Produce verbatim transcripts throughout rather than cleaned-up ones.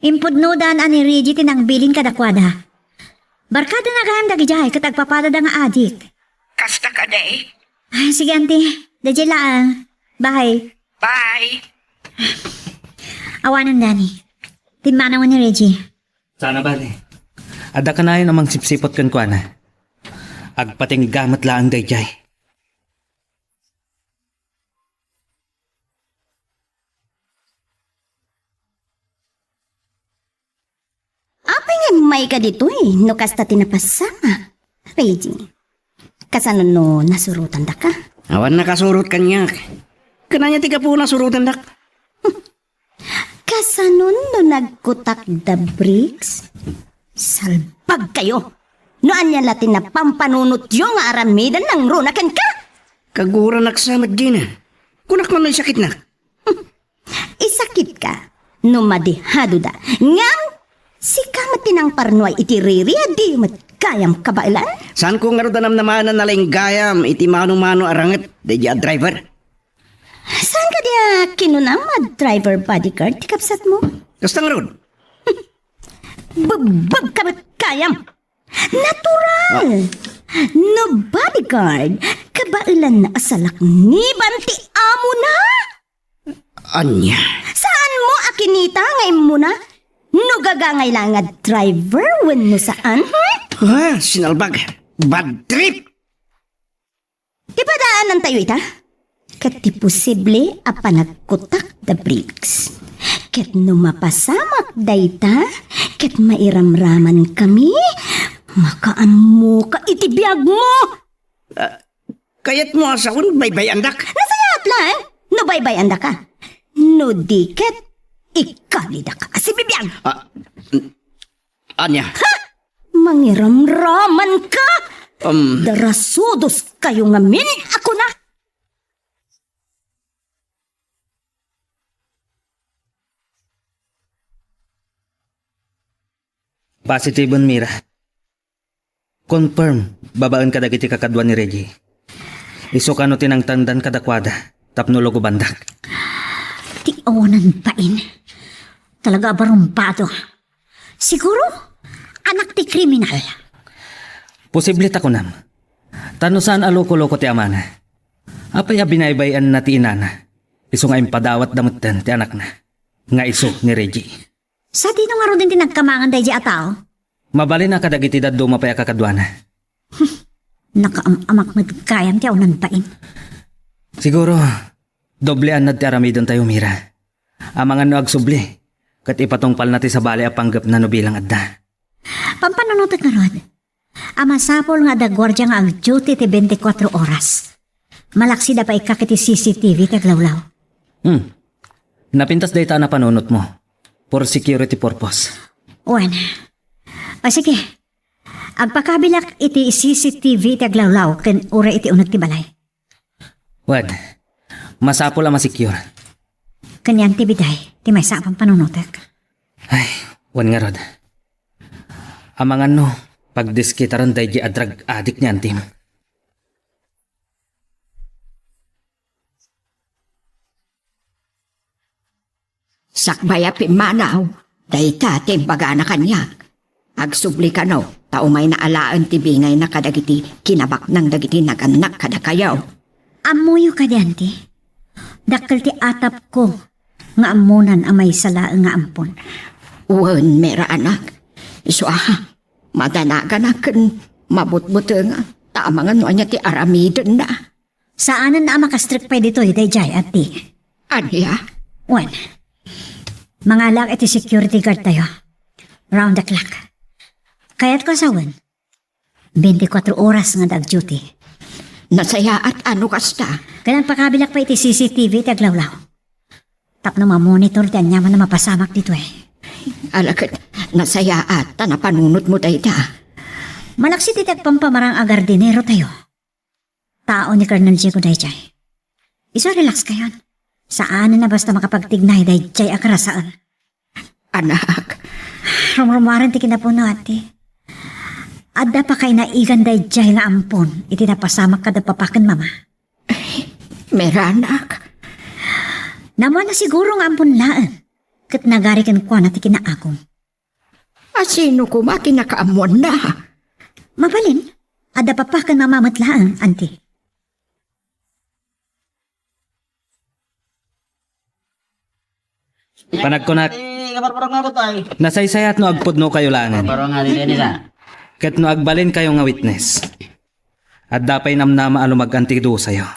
Impudnodan a ni Reggie ti nangbilin kadakuada. Barkadana gayam dagidiay ket agpapadada nga adik. Kasta kadi? Ay, sige, auntie. Daydiay laeng. Bye. Bye. Awanen, Danny. Timmanawen ni Reggie. Saan a bale. Adda kanayon a mangsipsiput kenkuana. Agpatingga met laeng daydiay. Apay nga immayka ditoy no kasta ti napasamak, Reggie? Kasano no nasurotandaka? Awan nakasurot kaniak. Ken ania ti gapu nasurotandak? Kasano no nagkutak da Briggs? Salbag kayo! No ania la ti napampanunotyo nga aramiden nangruna kenka? Kaguranak sa met dina. Kunak man no isakitnak. Isakitka no madihadoda. Ngem, sika met ti nangparnuay iti riri a diyo met gayam kabaelan? Saanko ngarud a namnamaen a nalaing gayam iti mano-mano a ranget daydi a driver? Saan kadi a kinunam a driver bodyguard ti kabsatmo? Kasta ngarud. Bebbeg ka met gayam. Natural! Ah. No bodyguard, kabaelanna a salakniban ti amona? Ania? Saanmo a kinita nga immuna? No gagangay la nga driver wenno saan, hmm? Ah, sinalbag. Bad trip! Ti padaanantayo ita? Ket ti posible a panagkutak da Briggs. Ket no mapasamak dayta, ket mairamraman kami, makaammoka iti biagmo. Ah, kayatmo a saon, baybay-andak? Nasayaat laeng no baybay-andaka. No di ket, ikalidaka a sibibiag. Ah, n-, ania? Ha? Mangiramraman ka? Um. Darasudos kayo ngamin, ako na. Positiben, Mira. Confirm, babaen kadagiti kakadua ni Reggie. Isu kano ti nangtangdan kadakuada tapno lugobandak. Ti awanan bain. Talaga a barumbado. Siguro, anak ti kriminal. Posible ta kunam. Ta no saan a loko-loko ti amana, apay a binaybay-anna ti inana, isu nga impadawatda metten ti anakna, nga isu ni Reggie? Sadino ngaruden ti nagkamangan daydiay a tao? Mabalin a kadagiti dadduma pay a kakaduana. Nakaam-amak met gayam ti awanan bain. Siguro, doble annad ti aramidentayo, Mira. Amangan no agsubli, ket ipatungpalna ti sabali a panggepna no bilang adda. Pampanunotek ngarud a masapul nga adda guardia nga agduty ti twenty-four oras. Malaksida pay ikka iti C C T V ti aglawlaw. Hmm. Napintas dayta a napanunotmo for security purpose. Wen. O sige. Agpakabilak iti C C T V ti aglawlaw ken uray iti uneg ti balay. Wen, masapul a masecure. Ken yan ti biday ti maysa a pampanunotek. Ay, wen ngarud. Amangan no, pagdiskitaren daydi a drug addict ni antim. Sakbay a pimmanaw, dayta ti imbagana kaniak. Agsubli kano, ta umayna alaen ti bingayna kadagiti kinabaknang dagiti nagannak kadakayo. Ammoyo kadi, anti? Dakkel ti atapko nga ammonan a maysa laeng nga ampon. Wen, Mira, anak. Isu a, madanaganak ken mabutbutengan, ta amangan no ania ti aramidenna. Saanen a makastrek pay ditoy, daydiay, anti. Ania? Wen, mangalaak iti security guard tayo. Round the clock. Kayatko a sawen, twenty-four oras nga agduty. Nasayaat a no kasta. Ken agpakabilak pay iti C C T V ti aglawlaw. Tapno mamonitor ti aniaman a mapasamak ditoy. Ala ket, nasayaat ta napanunotmo dayta. Malaksid iti agpampamarang a gardinero tayo. Tao ni Colonel Diego daydiay. Isu a relax kayon. Saanen a basta makapagtignay daydiay a karasaen. Anak. Rumrumuaren ti kinapuno, ati. Adda pakainaigan daydiay nga ampon iti napasamak kada papa ken mama. Mira, anak. Namuna siguro nga ampon laeng. ket nagari kenkuana ti kinaagum. A sino koma ti nakaammoanna? Mabalin, adda papa ken mama met laeng, anti. Panagkunak, Eh, kaparparang nga ako, tay. Nasaysayat no agpudnokayo laengen. Parang nga ni Dennis, ah. Ket no agbalinkayo nga witness, adda pay namnama a lumag-an ti dusayo.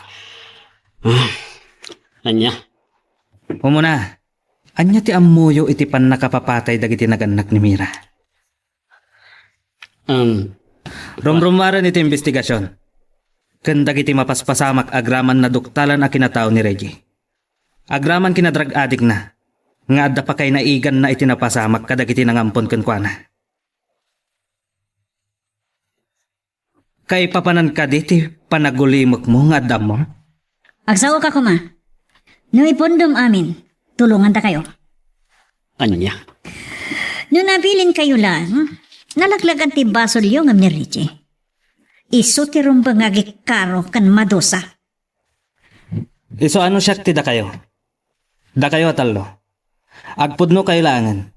Ah, ania? Umuna, ania ti ammoyo iti pannakapapatay dagiti nagannak ni Mira? Um, Rumrumuaren iti imbestigasion ken dagiti mapaspasamak agraman naduktalan a kinatao ni Reggie. Agraman kina drug addict-na nga adda pakaynaiganna iti napasamak kadagiti nangampon kenkuana. Kaipapanan kadi ti panagulimekmo nga adda ammo? Agsaoka koma. No ipundom amin, tulongandakayo. Ania? No nabilinkayo laeng, nalaglagan ti basolyo ngem ni Richie. Isu ti rumbeng nga agikaro ken madusa. Isu a no siak ti dakayo. Dakayo a tallo. Agpudnokayo laengen.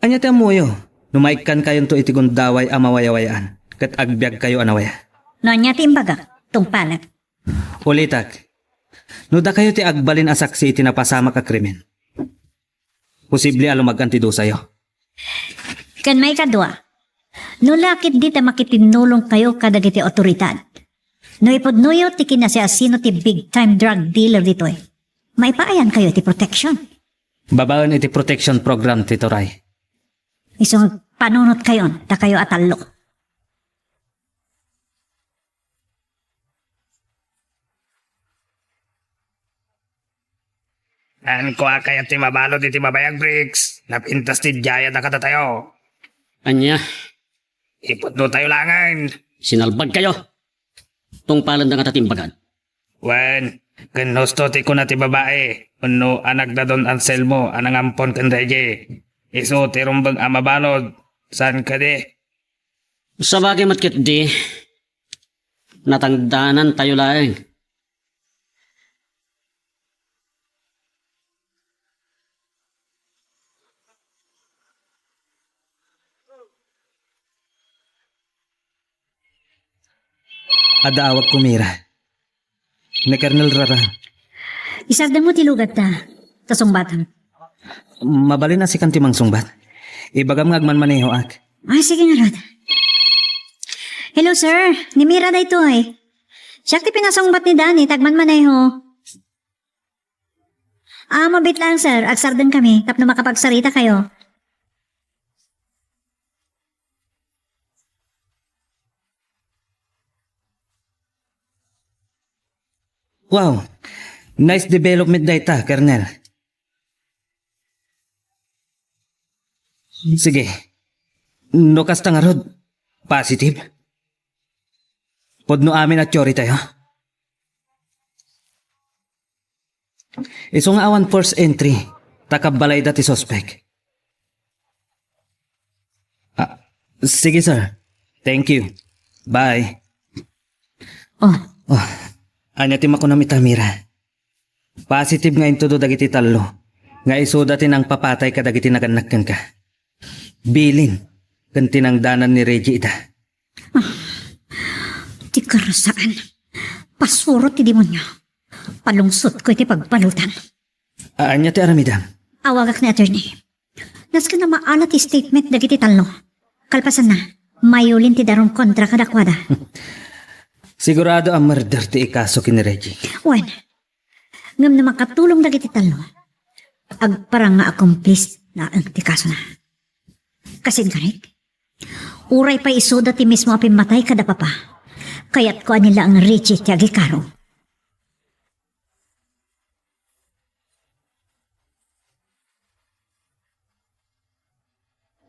Ania ti ammoyo no maikkankayonto iti gundaway a mawayawayaan ket agbiagkayo a nawaya? No ania ti imbagak, tungpalek. Ulitak, no dakayo ti agbalin a saksi iti napasamak a krimen, posible a lumag-an ti dusayo. Ken maikadua, no lakit dita makitinnulongkayo kadagiti awtoridad, no ipudnoyo ti kinasiasino ti big time drug dealer ditoy, maipaayankayo ti protection. Babaen iti protection program ti Toray. Isu nga panunotkayon, dakayo a tallo. Ngem kua kayat ti mabalud iti mabayag, Briggs. Napintas ti diayada kadatayo. Ania? Ipudnotayo laengen. Sinalbagkayo. Tungpalenda ngata ti imbagad. Wen, ken husto ti kuna ti babai, wenno anakda Don Anselmo a nangampon ken Reggie. Isu ti rumbeng a mabalud, saan kadi? Sabagay met ketdi, natangdanantayo laeng. Adda awagko, Mira. Ni Colonel Rara. Isardengmo ti lugatta. Ta sungbatam. Mabalin a sikan ti mangsungbat. Ibagam nga agmanmanehoak. Ay, sige ngarud. Hello, sir. Ni Mira daytoy. Siak ti pinasungbat ni Danny, ta agmanmaneho. Ah, mabiit lang, sir. Agsardengkami tapno makapagsaritakayo. Wow! Nice development dayta, Colonel. Sige. No kasta ngarud, positive. Pudno amin a teorytayo. Isu nga awan forced entry, ta kabbalayda ti suspek. Ah, sige, sir. Thank you. Bye. Oh. Oh, ania ti makunam ita, Mira? Positive nga intudo dagiti tallo nga isuda ti nangpapatay kadagiti nagannak kenka. Bilin, ken tinangdanan ni Reggie ida. Ah, ti karasaan. Pasuro ti demonio. Palungsotko iti pagbalutan. Ania ti aramidem? Awagak ni attorney. Nasken a maala ti statement dagiti tallo. Kalpasanna, mayulin ti darum kontra kadakuada. Sigurado a murder ti ikaso ken ni Reggie. Wen, ngem no makatulong dagiti tallo, agparang nga accomplice laeng ti kasona. Kasin karik, uray pay isuda ti mismo a pimmatay kada papa, kayatko a ni laeng Richie ti agikaro.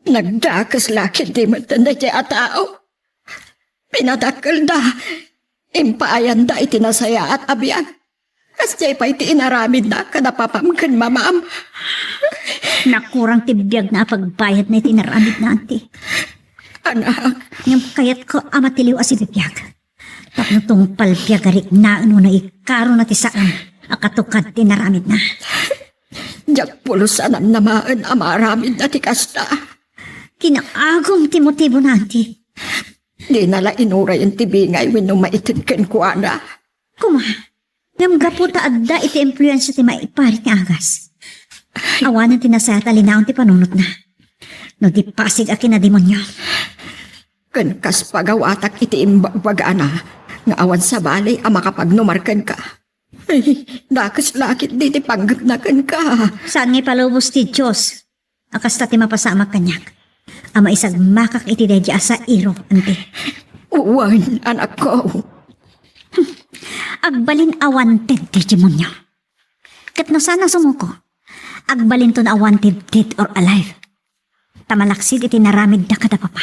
Nagdakes la ketdi met daydiay a tao. Pinadakkelda, impaayanda iti nasayaat a biag. Kasdiay pay ti inaramidna kada papam ken mamam. Nakurang ti biagna a pagbayadna iti inaramidna, anti. Anak. Ngem kayatko a matiliw a sibibiag. Tapno tungpal biag a riknaen wenno ikarona ti saan a katukad ti inaramidna. Diak pulsananna manen a maaramidna ti kasta. Kinaagum ti motibona, Auntie. Dina la inurayen ti bingay wenno maited kenkuana. Kuma, ngem gapu ta adda iti impluensia ti maiparit nga agas, awanen ti nasayaat a linaon ti panunotna. No di pasig a kinademonio. Ken kas pagawatak iti imbagbagana nga awan sabali a makapagnumar kenka. Ay, dakes la ketdi ti panggepna kenka. Saan nga ipalubos ti Dios a kasta ti mapasamak kaniak, a maisagmakak iti daydi a sairo, Auntie. Wen, anakko. Agbalin a wanted ti demonio. Ket no saan a sumuko, agbalinton a wanted dead or alive. Ta malaksid iti naramidda kada papa.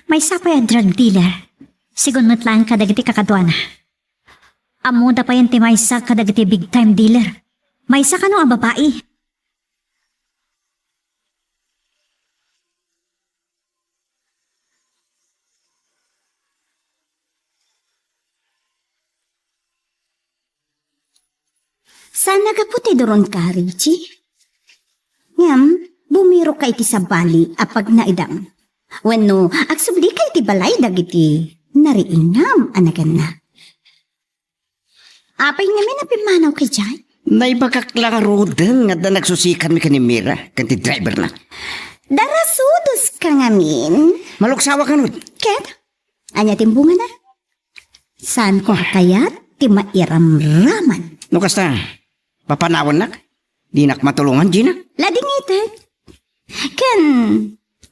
Maysa pay a drug dealer, sigun met laeng kadagiti kakaduana. Ammoda payen ti maysa kadagiti big time dealer. Maysa kano a babai. Saan a gapu ti duronka, Richie? Ngem, bumiroka iti sabali a pagnaedam. Wenno, agsublika iti balay dagiti nariingam a naganna. Apay ngamin a pimmanawka idiay? Naibagak la ngaruden nga adda nagsusikanmi ken ni Mira ken ti driverna. Darasudoska ngamin? Maluksawa kano. Ket? Ania ti imbungana? Saanko a kayat ti mairamraman. No kasta, papanawannak? Dinak matulongan, Gina? Ladingitek. Ken,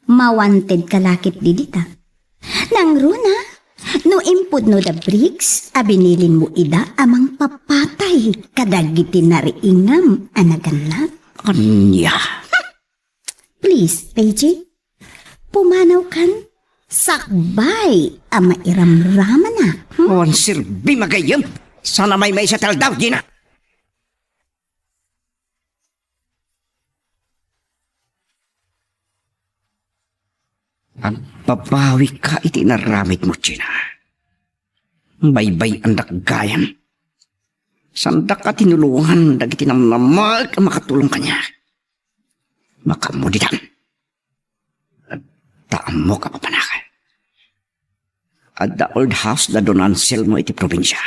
mawanted ka la ketdi dita. Nangruna, no impudno da Briggs a binilinmo ida a mangpapatay kadagiti nariingam a naganna. Ania? Please, Reggie, pumanawkan sakbay a mairamramanak. Hmm? Awan serbi, magayem. Sana may maysa ti aldaw, Gina. Agbabawika iti inaramidmo, Gina. Baybay-andak gayam. Saandak a tinulongan dagiti namnamaek a makatulong kaniak. Makaammo ditan. Ta ammok a papanak. Adda old house da Don Anselmo iti probinsia.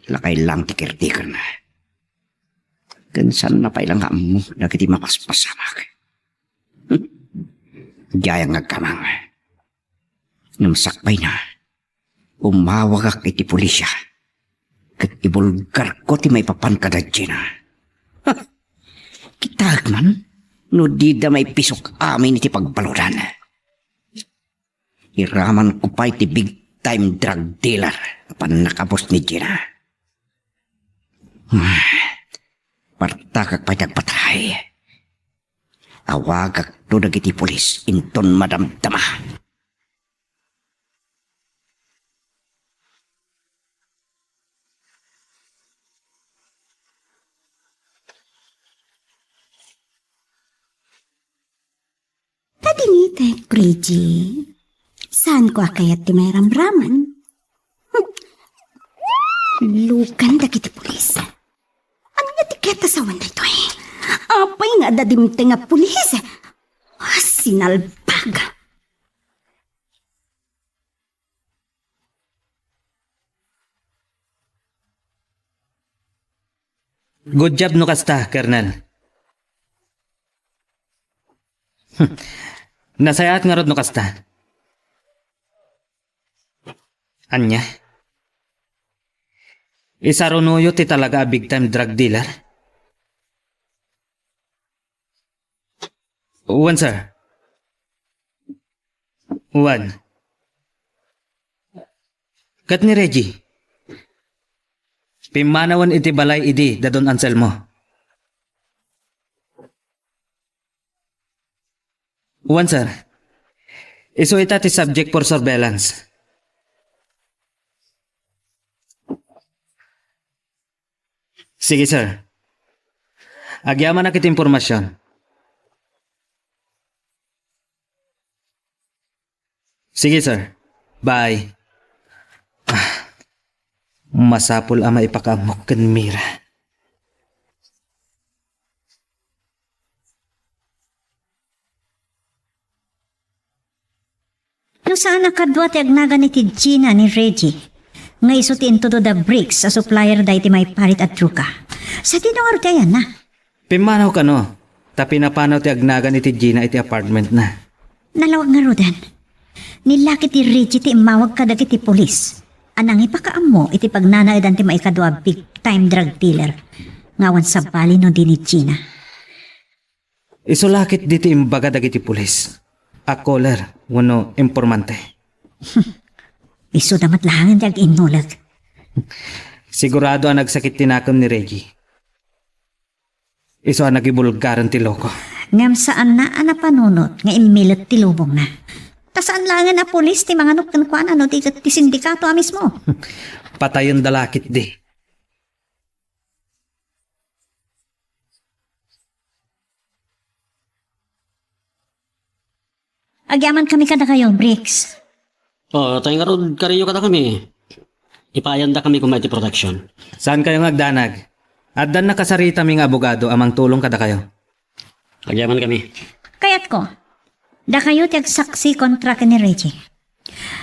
Lakay lang ti caretakerna. Ken saanna pay la nga ammo dagiti mapaspasamak. Diayak nga agkamang. Ngem sakbayna, umawagak iti pulisya ket ibulgarko ti maipapan kada Gina. Ha! Kitaek man no dida maipisok amin iti pagbaludan. Iramanko pay ti big time drug dealer a pannakabus ni Gina. Partakak pay ti agpatay. Awagakto dagiti pulis inton madamdama. Tadingitek, Reggie. Saanko a kayat ti mairamraman. Lukan dagiti pulis. Ania ti kayat a sawen daytoy? Apay nga adda dimteng a pulis? Ah, sinalbag! Good job no kasta, Colonel. Nasayaat ngarud no kasta. Ania? Isarunoyo ti talaga a big time drug dealer? Wen, sir. Wen. Ket ni Reggie, pimmanawen iti balay idi da Don Anselmo. Wen, sir. Isu ita ti subject for surveillance. Sige, sir. Agyamanak iti impormasyon. Sige, sir. Bye. Ah, masapul a maipakaammok ken Mira. Saan a kadua ti agnagan iti Gina ni Reggie, nga isu ti intudo da Briggs a supplier da iti maiparit a droga. Sadino ngarud ti ayanna? Pimmanaw kano, ta pinapanaw ti agnagan iti Gina iti apartmentna. Nalawag ngaruden. Ni lakit ni Reggie ti immawag kadagiti pulis a nangipakaammo iti pagnanaedan ti maikadua a big time drug dealer nga awan sabali no di ni Gina. Isu lakit di ti imbaga dagiti pulis a caller wenno impormante. Isuda met laengen ti ag-innuleg. Sigurado a nagsakit ti nakem ni Reggie. Isu a nagibulgaran ti loko. Ngem saanna a napanunot nga immilet ti lubongna. Ta saan laengen a pulis ti manganok kenkuana no di ket ti sindikato a mismo. Patayenda lakit di. Agyamankami kadakayo, Briggs. O, tay ngarud, kariyo kadakami. Ipaayandakami koma iti protection. Saankayo nga agdanag. Addan nakasaritami nga abogado a mangtulong kadakayo. Agyamankami. Kayatko, dakayo ti agsaksi kontra ken ni Reggie.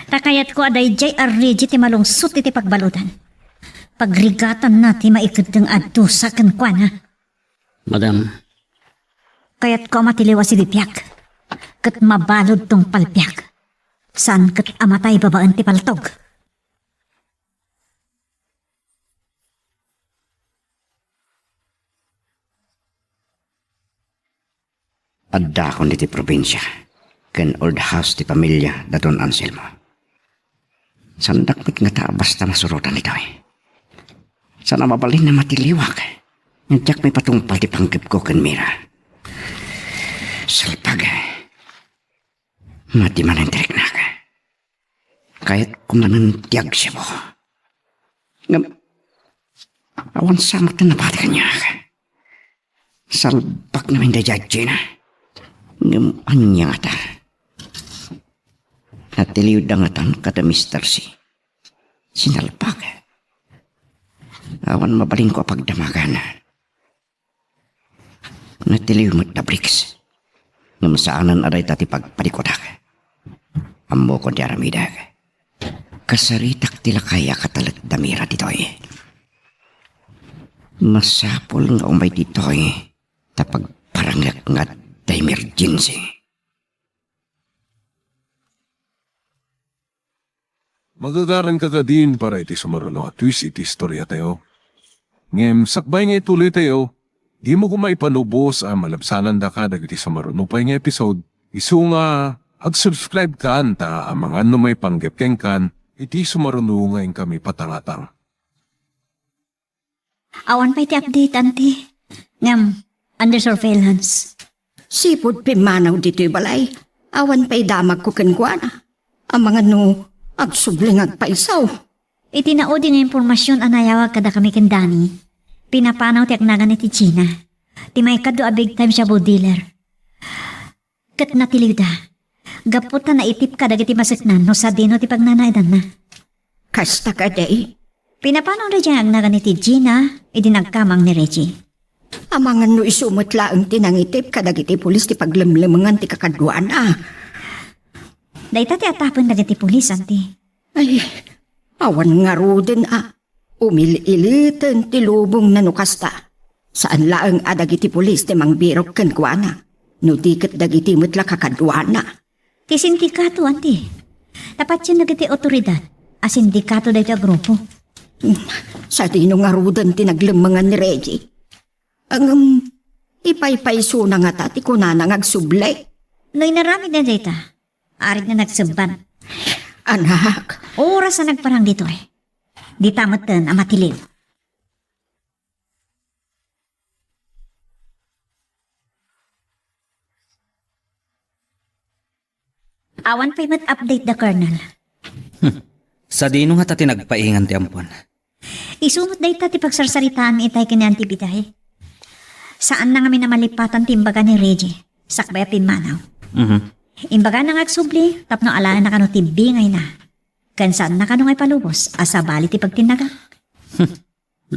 Ta kayatko a daydiay a Reggie ti malungsot iti pagbaludan. Pagrigatanna ti maikeddeng a dusa kenkuana. Madam. Kayatko a matiliw a sibibiag, ket mabalud tungpalbiag. Saan ket a matay babaen ti paltog. Addakon iti probinsia, ken old house ti pamilia da Don Anselmo. Saandak met ngata a basta masurotan ditoy. Saan a mabalin a matiliwak. Nga diak maipatungpal ti panggepko ken Mira. Salpag. Madi manen ti riknak. Kayatko manen ti agsibu. Ngem, awan sa met ti nabati kaniak. Salbak namin daydiay Gina. Ngem ania ngata? Natiliwda ngatan kada Mister C. Sinalbak. Awan mabalinko a pagdamagan. Natiliw met da Briggs. Ngem saanen a dayta ti pagpadikudak. Ammokon ti aramidek. Kasaritak ti lakay a katalek da Mira ditoy. Masapul nga umay ditoy ta pagparangek nga adda emergency. Magagaranka kadin para iti sumaruno a twist iti istoriatayo. Ngem sakbay nga ituloytayo, dimo koma ipalubos a malabsanandaka dagiti sumaruno pay nga episode, isu nga ag-subscribe kan ta amangan no maipanggep kenkan iti sumaruno nga inkami patangatang. Awan pay ti update, Auntie. Ngem, under surveillance. Sipud pimmanaw ditoy balay, awan pay damagko kenkuana. Amangan no agsubli nga agpayso. Iti naudi nga impormasion a nayawag kadakami ken Danny, pinapanaw ti agnagan iti Gina, ti maikadua a big time shabu dealer. Ket natiliwda. Gapu ta naitip kadagiti maseknan no sadino ti pagnanaedanna. Kasta kadi? Pinapanaw daydiay nga agnagan iti Gina idi nagkamang ni Reggie. Amangan no isu met laeng ti nangitip kadagiti pulis ti paglemlemengan ti kakaduana. Dayta ti atapen dagiti pulis, Auntie. Ay, awan ngaruden a umil-iliten ti lubongna no kasta. Saan laeng a dagiti pulis ti mangbirok kenkuana, no di ket dagiti met la kakaduana. Ti sindikato, Auntie. Ta patien dagiti awtoridad a sindikato daytoy a grupo. Hmm, sadino ngaruden ti naglemmengan ni Reggie? Ngem, ipaypaysona ngata ti kunana nga agsubli? No inaramidna dayta, aritna nagsebban. Anak. Oras a nagparang ditoy. Dita metten a matiliw. Awan pay met update da Colonel. Hmm. Sadino ngata ti nagpaingan ti ampon? Isu met dayta ti pagsarsaritaanmi itay ken ni Auntie Biday. Saanna ngamin a malipatan ti imbaga ni Reggie, sakbay a pimmanaw. Mhm. Imbagana nga agsubli tapno alaenna kano ti bingayna. Ken saanna kano nga ipalubos a sabali ti pagtinnaga. Hmm.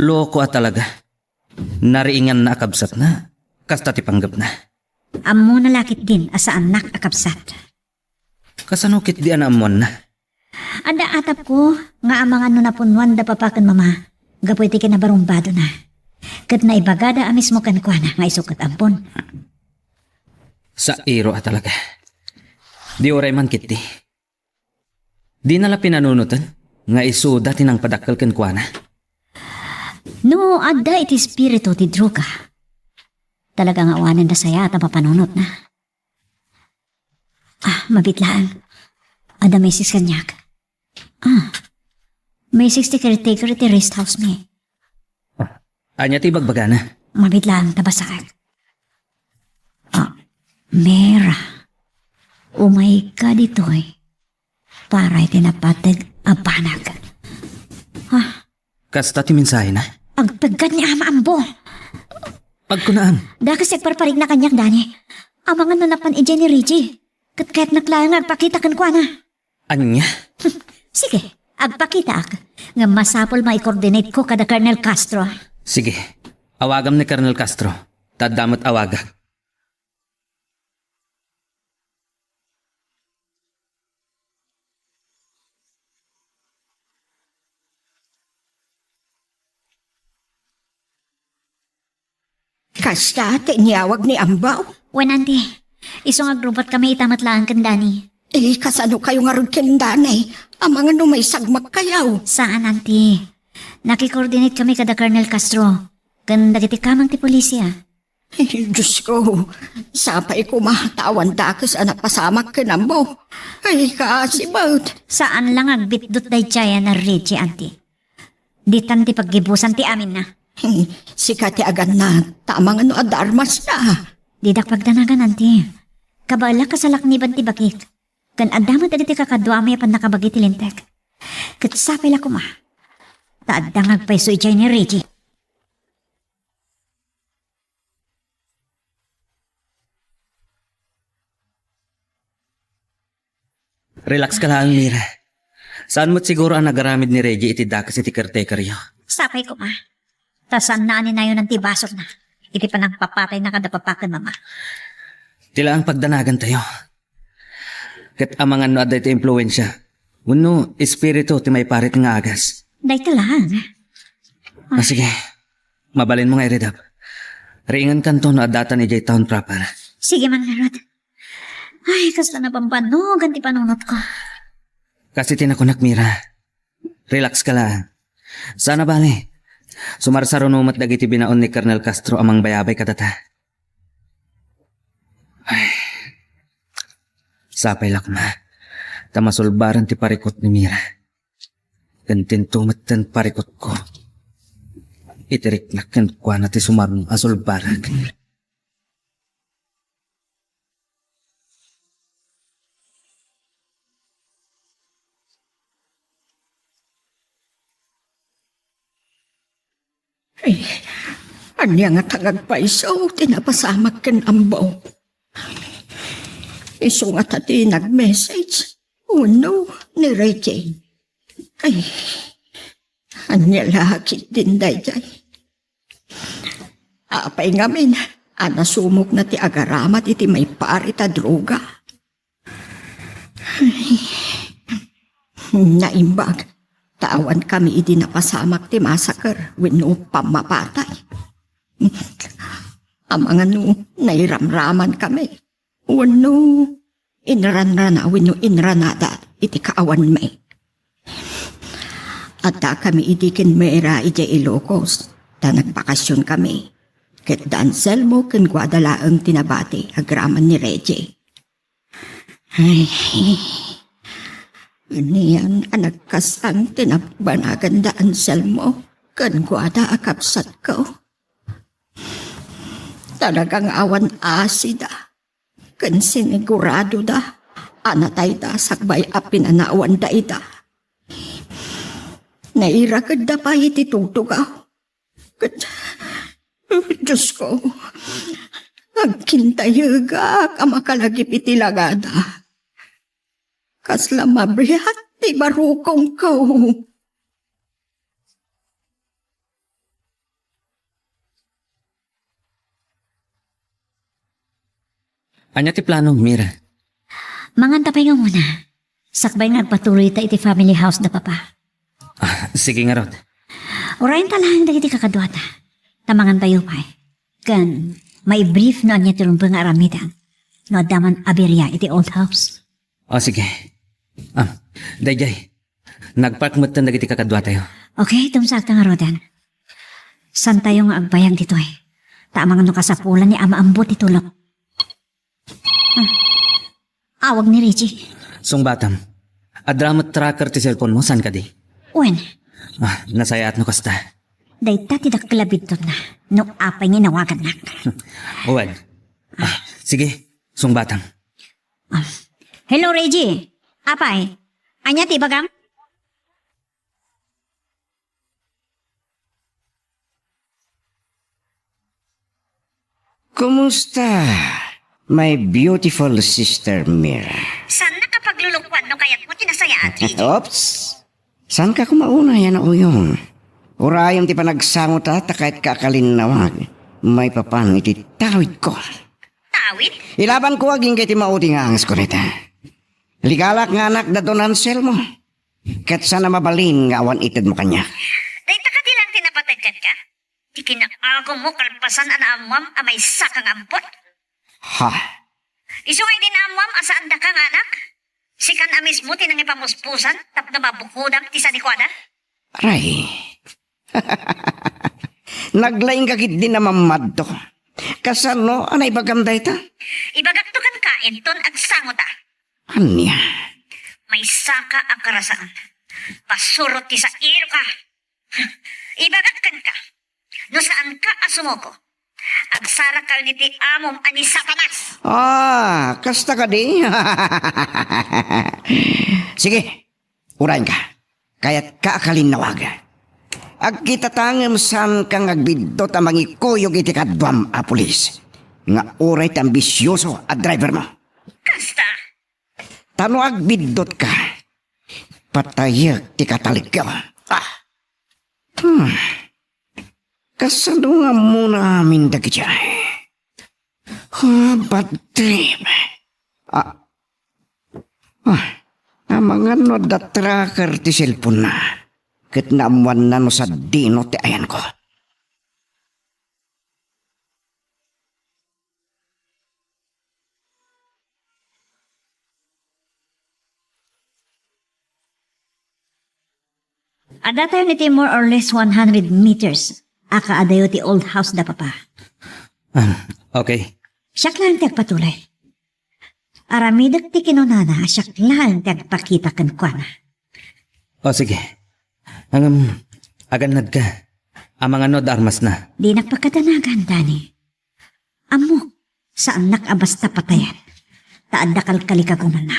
Loko a talaga. Nariinganna a kabsatna, kasta ti panggepna. Ammona la ketdin a saannak a kabsat. Kasano ketdi a naammoanna? Adda atapko nga amangan no napunnoan da papa ken mama gapu iti kinabarumbadona. Ket naibagada a mismo kenkuana nga isu ket ampon. Sairo a talaga. Di uray man ketdi. Dina la pinanunoten nga isuda ti nangpadakkel kenkuana. No adda iti espiritu ti droga, talaga nga awanen da sayaat a mapanunotna. Ah, mabiit laeng. Adda message kaniak. Ah, message ti caretaker iti rest house mi. Ania ti ibagbagana? Mabiit laeng ta basaek. Ah, Mira, umayka ditoy para iti napateg a banag. Ah, Kasta ti mensahena? Agpeggad ni Ama Ambo. Agkunaan. Dakes ti agparparigna kaniak, Dani. Amangan no napan idiay ni Reggie. Ket kayatnak laeng nga agpakita kenkuana. Ania? Sige, agpakitaak. Ngem masapul maikoordinateko kada Colonel Castro. Sige, awagam ni Colonel Castro. Ta adda met awagak. Kasta ti inyawag ni Ambo? Wen, Auntie. Isu nga agrubotkami ita met laeng ken Dani. Eh, kasano kayo ngarud ken Dani? Amangan no maisagmakkayo. Saan, Auntie. Nakikoordinate kami kada Colonel Castro ken dagiti kameng ti polisia. Ay, Diyos ko, sapay koma ta awan dakes a napasamak ken Ambo. Ay, kaasi met. Saan la nga agbitdot daydiay a ni Reggie, Auntie. Ditan ti paggibusan ti aminna. Sika ti agannat, ta amangan no adda armasna. Didak pagdanagan, Auntie. Kabaelak a salakniban ti bagik. Ken adda met dagiti kakaduami a pannakabagi ti linteg. Ket sapay la koma ta adda nga agpayso idiay ni Reggie. Relax ka laeng, Mira. Saan met siguro a nagaramid ni Reggie iti dakes iti caretakeryo? Sapay koma. Ta saanna a ninayonan ti basolna iti panangpapatayna kada papa ken mama. Ti laeng pagdanagantayo. Ket amangan no adda iti impluensia wenno espiritu ti maiparit nga agas. Dayta laeng. Ah, sige. Mabalinmo nga iridep. Riingankanto no addatan idiay town proper. Sige man ngarud. Ay, kasla nabambannogan ti panunotko. Kas iti nakunak, Mira. Relax ka laeng. Saan a bale, sumarsaruno met dagiti binaon ni Colonel Castro a mangbayabay kadata. Ay, sapay la koma ta masulbaran ti parikut ni Mira. Ken dinto metten parikutko iti riknak kenkuana ti sumarno a sulbarak. Ay, ania ngata nga agpayso ti napasamak ken Ambo? Isu ngata ti nag-message wenno ni Reggie? Ay, ania la ketdin daydiay? Apay ngamin a nasumokna ti agaramat iti maiparit a droga? Ay, naimbag ta awankami idi napasamak ti masaker wenno pammapatay. Amangan no nairamramankami wenno inranrana wenno inranada iti kaawanmi. Addakami idi ken Mera idiay Ilocos, ta nagbakasionkami. Ket da Anselmo ken Guada laeng ti nabati agraman ni Reggie. Ay, anian a nagkasang ti nabanagan da Anselmo ken Guada a kabsatko. Talaga nga awan asida ken siniguradoda a natayda sakbay a pinanawanda ida. Nairakedda pay iti tugtugaw. Ket, Diosko, agkintayegak a makalagip iti lagada. Kasla mabiat ti barukongko. Ania ti planom, Mira? Manganta pay nga umuna. Sakbay nga agpatuloyta iti family house da Papa. Ah, sige ngarud. Urayenta laeng dagiti kakaduata. Ta mangantayo pay. Ken, mai-brief no ania ti rumbeng nga aramidem. No adda man abiria iti old house. O, sige. Ah, daydiay. Nagpark metten dagiti kakaduatayo. Okay, tumsakta ngaruden. Saantayo nga agbayag ditoy. Ta amangan no kasapulan ni Ama Ambo ti tulok. Ah, awag ni Reggie. Sungbatam. Adda met tracker ti cellphone mo, saan kadi? Wen. Ah, nasayaat no kasta. Dayta ti dakkel a biddutna. No apay nga inawagannak. Wen. Ah, sige, sungbatam. Ah. Hello, Reggie. Apay, ania ti ibagam? Kumusta, my beautiful sister Mira? Saannak a paglulukuan no kayatmo ti nasayaat, Reggie. Oops! Saanka koma unay a nauyong? Urayem ti panagsangota ta kayatko a kalinnawag maipapan iti tawidko. Tawid? Ilabanko agingga iti maudi nga angesko dayta. Legalak nga anak da Don Anselmo. Ket saan a mabalin nga awan itedmo kaniak. Dayta kadi laeng ti napateg kenka? Ti kinaagummo kalpasan a naammoam a maysaka nga ampon? Ha? Isu nga idi naammoam a saandaka nga anak, sikan a mismo ti nangipamuspusan tapno mabukodam ti sanikuada? Aray. Naglaingka ketdi a mammadto. Kasano a naibagam dayta? Ibagakto kenka inton agsangota. Ania? Maysaka a karasaan. Pasurot ti sairoka. Ibagak kenka, no saanka a sumuko, agsarakayon iti amom a ni Satanas. Ah, kasta kadi? Sige, urayka. Kayatka a kalinnawag. Agkitata ngem saanka nga agbiddut a mangikuyog iti kaduam a pulis nga uray ti ambisioso a driver mo. Kasta? Ta no agbiddutka, patayek ti katalekko. Ah. Hmm. Kasano nga ammona amin dagiti ay? Ah, bad trip. Ah. Ah. Amangan no adda tracker ti cellphone-na. Ket naammoanna no sadino ti ayanko. Addatayon iti more or less one hundred meters a kaadayo ti old house da Papa. Ah, okay. Siak laeng ti agpatuloy. Aramidek ti kinunana a siak laeng ti agpakita kenkuana. O, sige. Ngem, agannadka. Amangan no adda armasna. Dinak pakadanagan, Danny. Ammok, saannak a basta patayen. Ta adda kalkalikagumanna.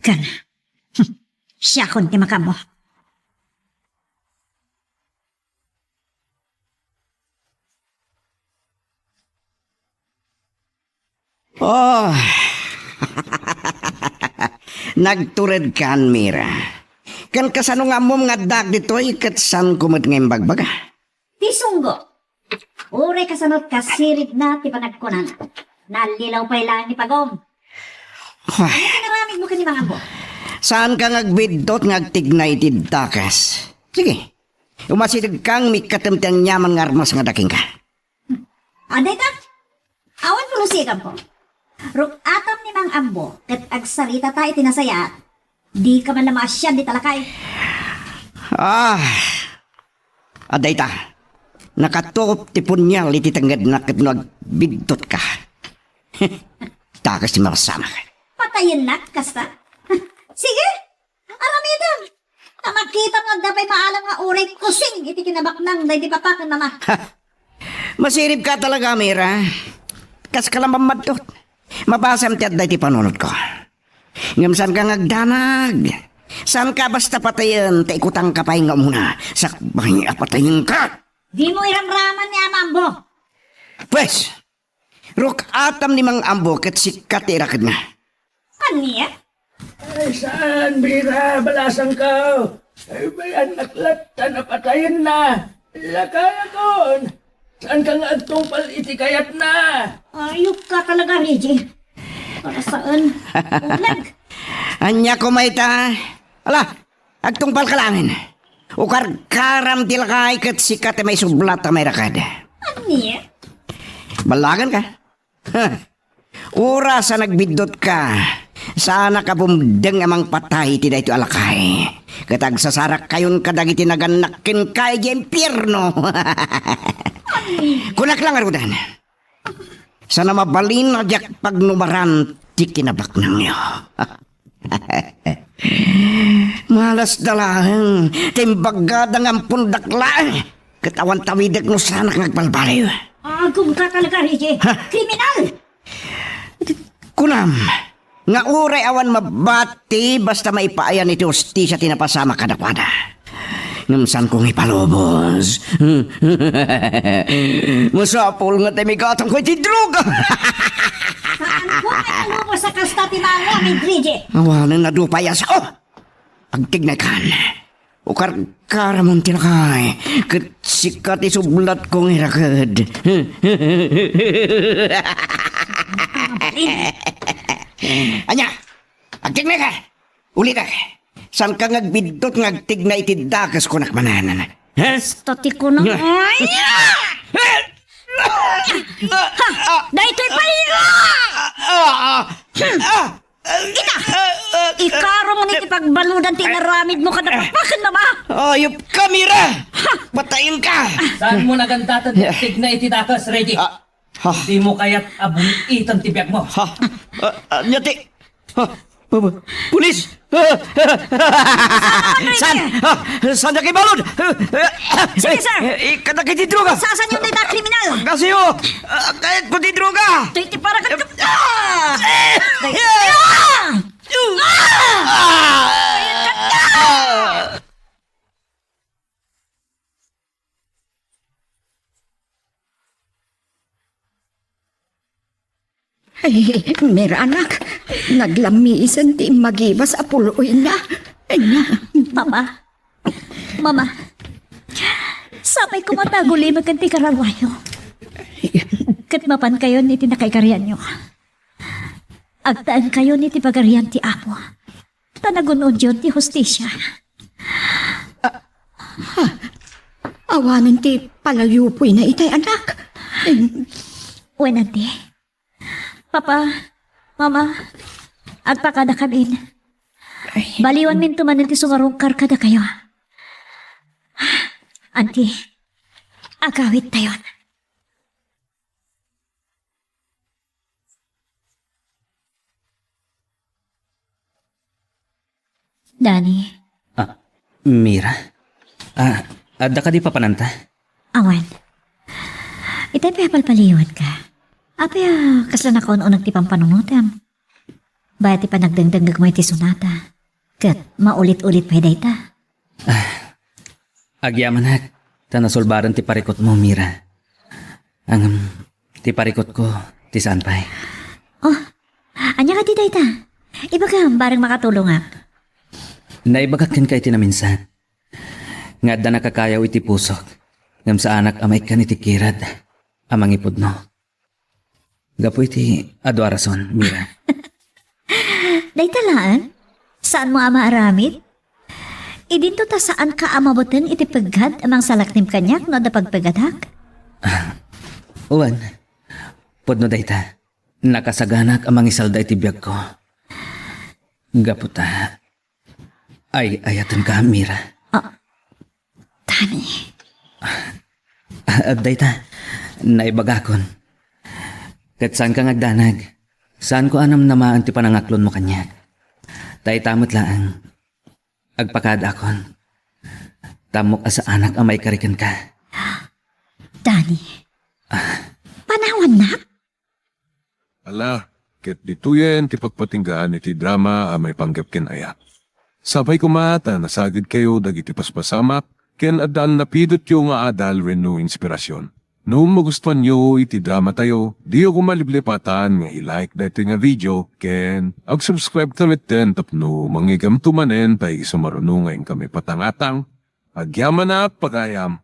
Ken, siakon ti makaammo. Oh. Nagturedkan, Mira. Ken kasano nga ammom nga addaak ditoy ket saanko met nga imbagbaga? Ti sunggo. Uray kasano kasiribna ti panagkunana. Nallilaw pay laeng ni Pagong. Ay. Ania ti naramidmo ken ni Mang Ambo? Saanka nga agbiddut nga agtignay iti dakes. Sige. Umasidegka ngem ikkatem ti aniaman nga armas nga ada kenka. Adda ita? Awan pulusikamko. Ruk-atam ni Mang Ambo ket agsaritata iti nasayaat. Dika man la maasian dita lakay. Ah, adda ita. Nakatuop ti punial iti tengngedna ket no agbiddutka. Dakes ti mapasamak. Patayennak, kasta? Sige, aramidem. Ta makitam nga adda pay maalam nga uray kusing iti kinabaknang daydi papa ken mama. Masiribka talaga, Mira. Kaska la mammaddut. Mabasam ti adda iti panunotko. Ngem saanka nga agdanag. Saanka basta patayen, ta ikutangka pay nga umuna. Sakbay a patayenka. Dimo iramraman ni Ama Ambo. Pues, ruk-atam ni Mang Ambo ket sika ti irakedna. Ania? Ay, saan, Mira? Balasangko. Ay, mayannak latta a patayenna. Lakayakon. Saanka nga agtungpal iti kayatna? Ayupka talaga, Reggie. Para saan? Ulag. Ania koma ita? Ala, agtungpalka laengen. Ukarkaram ti lakay ket sika ti maisublat a mairakad. Ania? Ballagenka. Oras a nagbiddutka, saanak a bumdeng a mangpatay iti daytoy a lakay. Ket agsasarakkayon kadagiti nagannak kenka idiay impierno. Kunak la ngaruden. Saan a mabalin a diak pagnumaran ti kinabaknangyo. Malasda laeng, ti imbagada nga ampondak laeng, ket awan tawidek no saanak nga agbalbaliw. Agumka talaga, Reggie. Ha? Kriminal! Kunam, nga uray awan mabati basta maipaayan iti hustisia ti napasamak kadakuada. Ngem saanko nga ipalubos. Masapul nga tamigatangko iti droga. Saanko nga ipalubos a kasta ti maangamin, Reggie. Awanen a dupay a sao. Agtignaykan. Ukarkaramon ti lakay, ket sika ti sublatko nga iraked. Ania? Agtignayka! Ulitek! Saanka nga agbiddut nga agtignay iti dakes, kunak manen. Ha? Basta ti kunam. Ay! Ha! Daytoy pay! Ita! Ikarumo ni ti pagbaludan ti inaramidmo kada pakpaken, Mama! Ayupka, Mira! Patayenka! Saanmo nagantatan ti agtignay iti dakes, Reggie? Ah, ha? Dimo kayat a bul-iten ti biagmo. Ha? Ah, ania ti? Ha? Pulis! Saan? Ha? Saandak ibalud? Sige, sir. Ikkadak iti droga. Sasanyo dayta a kriminal. Kasiyo, ah, kayatko ti droga. Toy ti para ket, ah! Ah! Ah! Ay, Mira, anak, naglammisan ti immagibas a puloyna. Ania? Papa, Mama, sapay koma ta agulibek ti karawayyo. Ket mapankayon iti nakaikarianyo. Agtaenkayon iti Pagarian ti Apo, ta nagun-odyon ti hustisia. Ah, ha? Awanen ti palayupoyna itay, anak. Em. Wen, Anti. Papa, Mama, agpakadakamin. Ay. Baliwanminto manen ti sumarungkar kadakayo. Anti, agawidtayon. Dani. Ah, Mira? Ah, adda kadi papananta? Awan. Itay pay a palpaliwanka. Apay a kasla nakaun-uneg ti pampanunotem? Bayat ti panagdengdengngegmo iti sonata. Ket maulit-ulit pay dayta. Ah, agyamanak, ta nasulbaran ti parikutmo, Mira. Ngem, ti parikutko, ti saan pay. Oh, ania kadi dayta? Ibagam, bareng makatulongak. Naibagak kenka iti naminsan, nga adda nakakayaw iti pusok, ngem saanak a maikkan iti kirad a mangipudno. Gapu iti adu a rason, Mira. Dayta laeng? Saanmo a maaramid? Idinto ta saanka a mabuteng iti peggad a mangsalaknib kaniak no adda pagpeggadak? Ah, wen, pudno dayta. Nakasaganak a mangisalda iti biagko. Gapu ta, ay-ayatenka, Mira. Ah, Dani. Ah, dayta, naibagakon. Ket saanka nga agdanag. Saanko a namnamaen ti panangaklonmo kaniak. Ta ita met laeng, agpakaadakon. Tammok a saanak a maikari kenka. Dani. Ah. Panawannak? Ala, ket ditoyen ti pagpatinggaan iti drama a maipanggep ken ayat. Sapay koma ta nasagidkayo dagiti paspasamak ken addan napidotyo nga adal wenno inspirasyon. No magustuanyo iti dramatayo, diyo koma liplipatan nga i-like daytoy nga video ken ag-subscribe ta metten tapno mangigamto manen pay isu maruno nga inkami patangatang. Agyamanak, pagayam.